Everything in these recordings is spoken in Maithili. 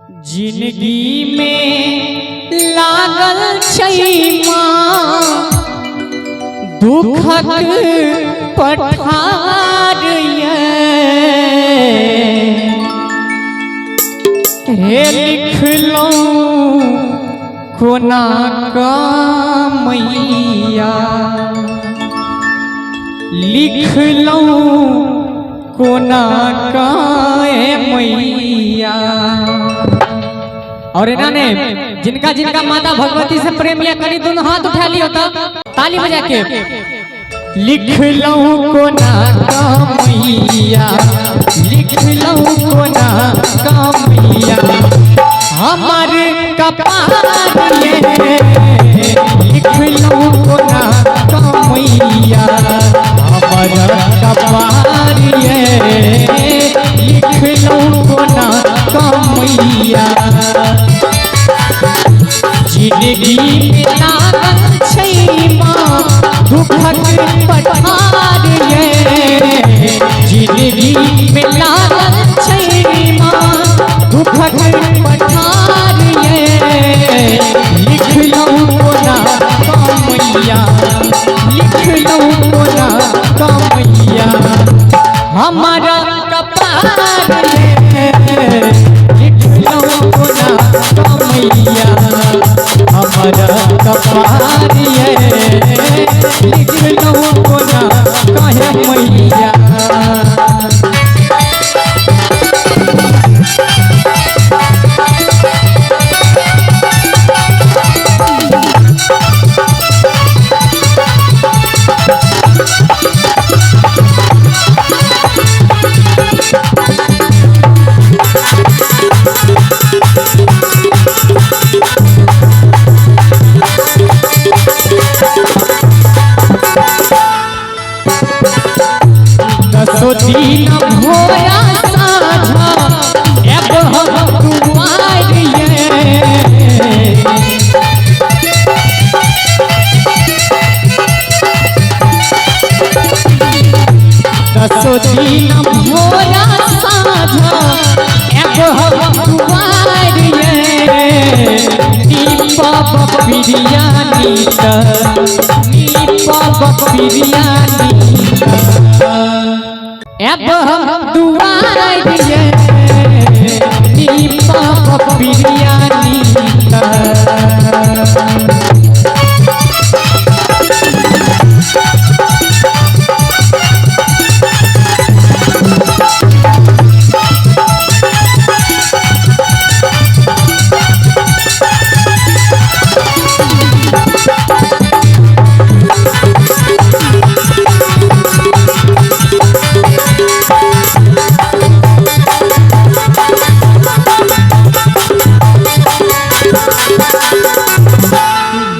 जिंदगी में लागल छै माँ दुखक पठार ये, हे लिखलहुँ कोना कमैया, लिखलहुँ कोना कमैया। और एना ने जिनका जिनका माता भगवती से प्रेम या करी दोनों हाथ उठा लियो तब ताली बजा के लिखलहुँ कोना कमैया, लिखलहुँ कोना कमैया, हमर कपार ये, लिखलहुँ कोना कमैया, हमर कपार ये, लिखलहुँ कोना कमैया। जिंदगी में लागल छै माँ दुखक पठार ये, जिंदगी में लागल छै माँ दुखक पठार ये, लिखलहुँ कोना कमैया, लिखलहुँ कोना कमैया, हमारा कपार ये, लिखलहुँ कोना कमैया, हमारा कपार ये, लिखलहुँ कोना कहे मैया। दसो दिन भोरा साझा एब हम दुआर ये, दसो दिन भोरा साझा एब हम दुआर ये, दीपक बिरयानी दीपक बिरयानी एब हम दुआर ये, दीपक बिरयानी।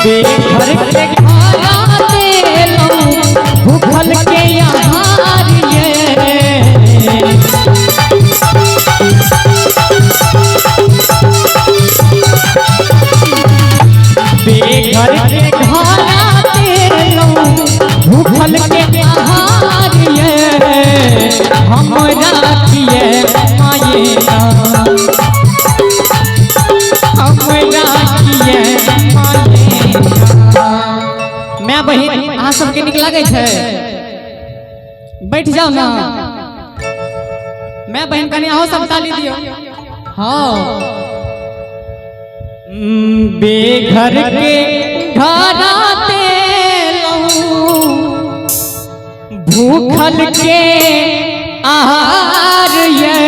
बेघर के खाना देलहुँ भूखल के आहार ये, बेघर के खाना देलहुँ भूखल के आहार ये, हमरा किए मायना, हमरा किए मायना। मैं बहिन अहाँ सबके नीक लागै छै? बैठ जाओ ना मैं बहिन, कनि अहाँ सब ताली दियौ। हाँ, बेघर के घरा देलहुँ भूखल के आहार ये,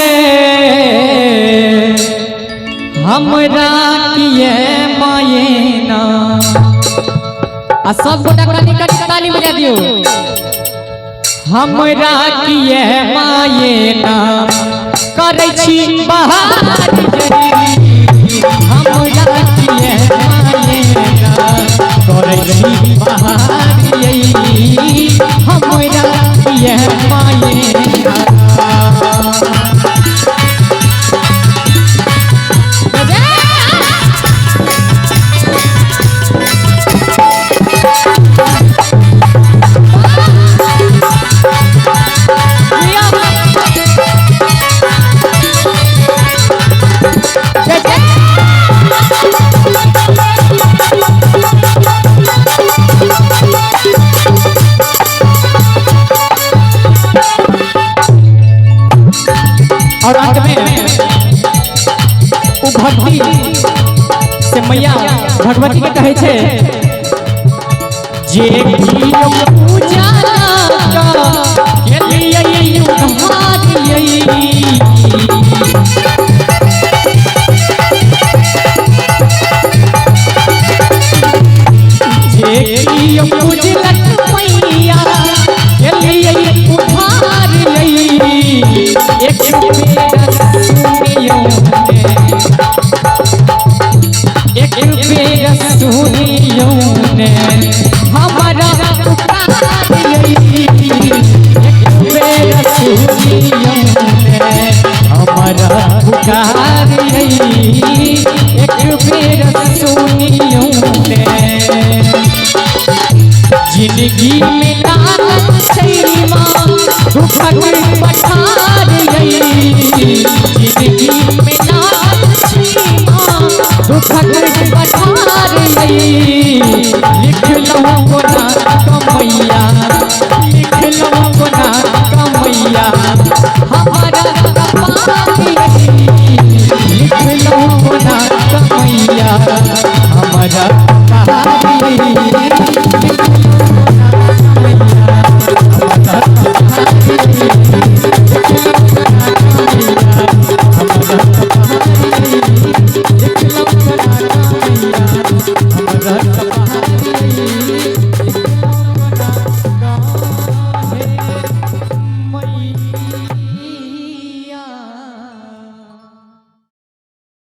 हमरा किए मायना। आ सब गोटा कनि कनि ताली बजा दियौ। हमरा किए मायना करै छी बहार ये, हमरा किए मायना करै छी बहार ये, हमरा किए मायना। जय जय। और अंत में उ भक्ति से मैया भगवती के कहै छै जे कियो पूजा के लिए उधारियै। जे कियो पूजलक मैया के लिए उधारियै, एक बेर सुनियौ ने, एक बेर सुनियौ ने हमरा पुकारियै, एक बेर सुनियौ ने हमरा पुकारियै, एक बेर सुनियौ ने। जिंदगी में लागल छै माँ दुखक पठार यै, जिंदगी में लागल छै माँ दुखक पठार यै।